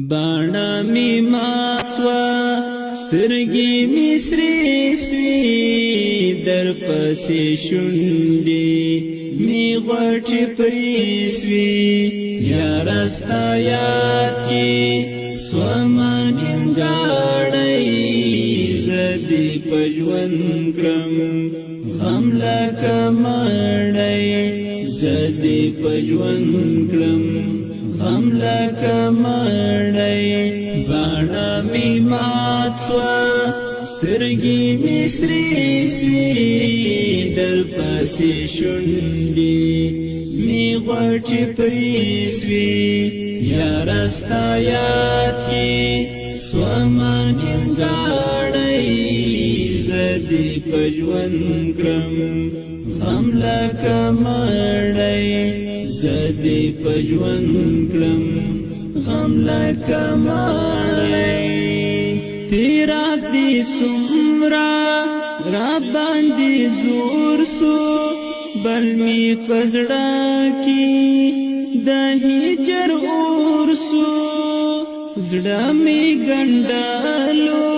باڼه می ماسوه، سترګې می سرې سوې، در پسې شونډې می غوټې پرې سوې. یاره ستا یاد کې سومه نیمګړی، زه دې په ژوند کړم غم لکه مړی، زه دې په ژوند کړم غم لکه مړی. باڼه می مات سوه، سترګې می سرې سوې، در پسې شونډې می غوټې پرې سوې. یاره ستا یاد کې سومه نیمګړی، زه دې په ژوند کړم غم لکه مړی، زه دې په ژوند کړم غم لکه مړی. فراق دې څومره را باندې زور سو، بل می په زړه کې د هجر اور سو. زړه می ګنډلو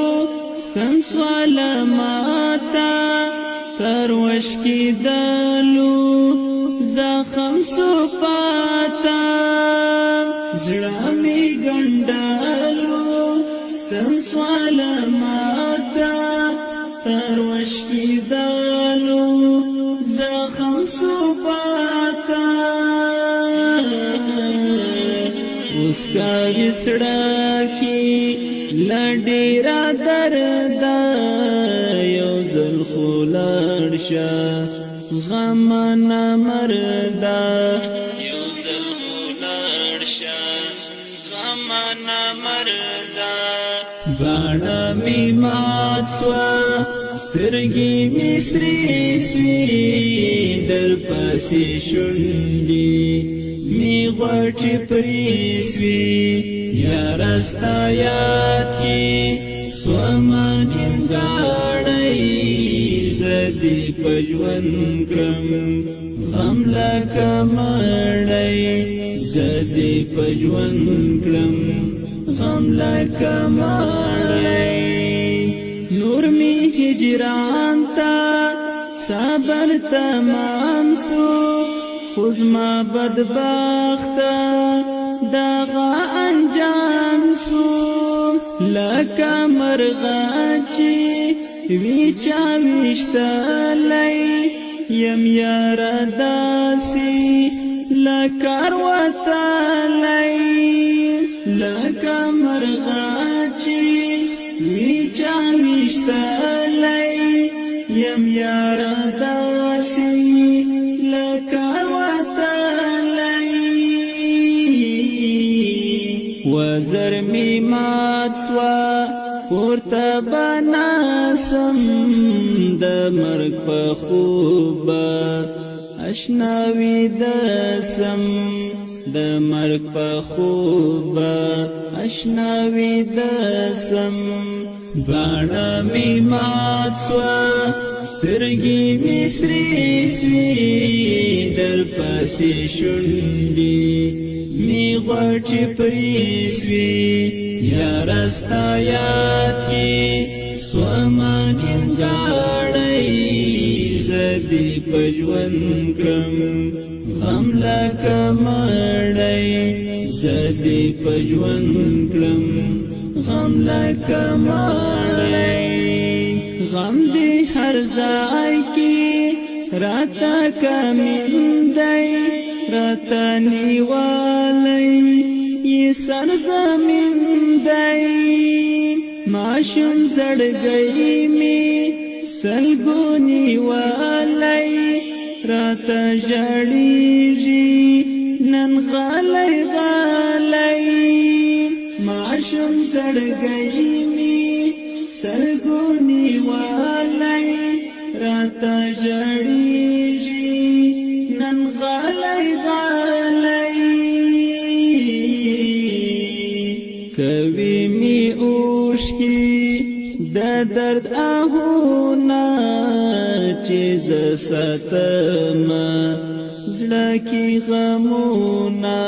ستن سواله ماتا، تروش کی دلو زخم سو پاتا. زړه می ګنډلو ستن سواله ماتا، تروش کی دلو زخم سو پاتا. اوس کا وسړه کی لډیرا دردا، یو ځل خو لاړ شه غم نه مردا، یو ځل خو لاړ شه غم نه مردا. باڼه می مات سوه، سترګې می سرې سوې، در پسې شونډې می غوټې پرې سوې. یاره ستا یاد کې سومه نیمګړی، زه دې په ژوند کړم غم لکه مړی، زه دې په ژوند کړم غم لکه مړی. نور می هجران تا صبر تمام سو، خو زما بدبخته دغه انجام سو. لکه مرغه چې وی چا ویشتلی یم، یاره داسې لکار وتلی. لکه مرغه چې وی چا ویشتلی یم، یاره داسې لکار وتلی. وزر می مات سوه، پورته بناسم، د مرګ په خوب اشناوي دسم، د مرګ په خوب اشناوي دسم. باڼه می مات سوه، سترګې می سرې سوې، در پسې شونډې می غوټې پرې سوې. یاره ستا یاد کې سومه نیمګړی، زه دې په ژوند کړم غم لکه مړی، زه دې په ژوند کړم غم لکه مړی. غم دې هر ځای کې راته کمین دی، راته نیوالی یې سر زمین دی. ماشوم زړګی می سلګو نیوالی، راته ژړیږي نن غلی غلی. ماشوم زړګی می سلګو نیوالی، راته ژړیږي نن غلی غلی. کوي می اوښکې د درد آهونه، چې زه ساتمه زړه کې غمونه.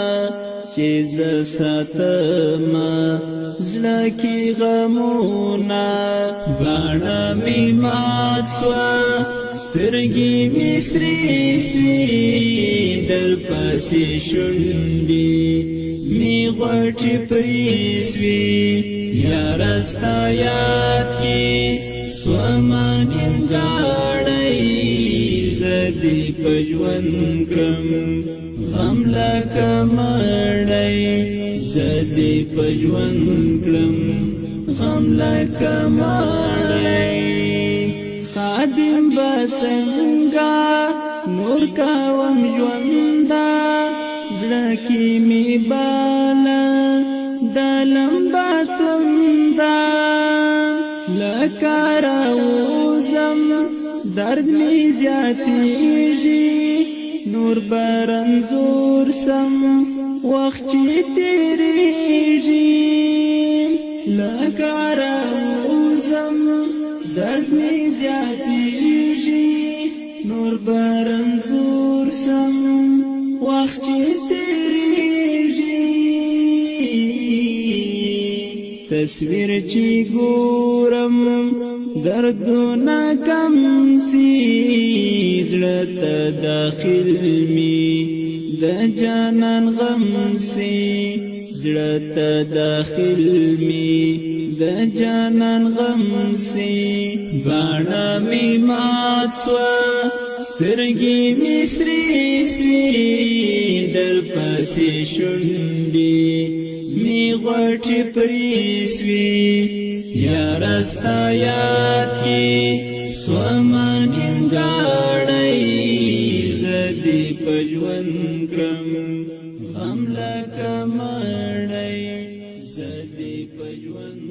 چې زه ساتم زړه کې غمونه. باڼه مې مات سوه، سترګې مې سرې سوې، در پسې شونډې مې غوټې پرې سوې. یاره ستا یاد کې سومه نیمګړی، زه دې په ژوند کړم غم لکه مړی، زه دې په ژوند کړم غم لکه مړی. خادم بسنګا نور کاوم ژوندا، زړه کې می بالا د لمبا تندا. لکه راوزم درد می زیاتیږي، نور برنزور سم وخت چې تیریږي. لکه راوزم درد می زیاتیږي، نور برنزور سم وخت چې تیریږي. تصویر چې ګورم دردونه کم سي، زړه ته داخل می د جانان غم سي، زړه ته داخل می د جانان غم سي. باڼه می مات سوه، سترګې مې سرې سوې، در پسې شونډې مې غوټې پرې سوې. یاره ستا یاد کې سومه نیمګړی، زه دې په ژوند کړم غم لکه مړی، زه دې په ژوند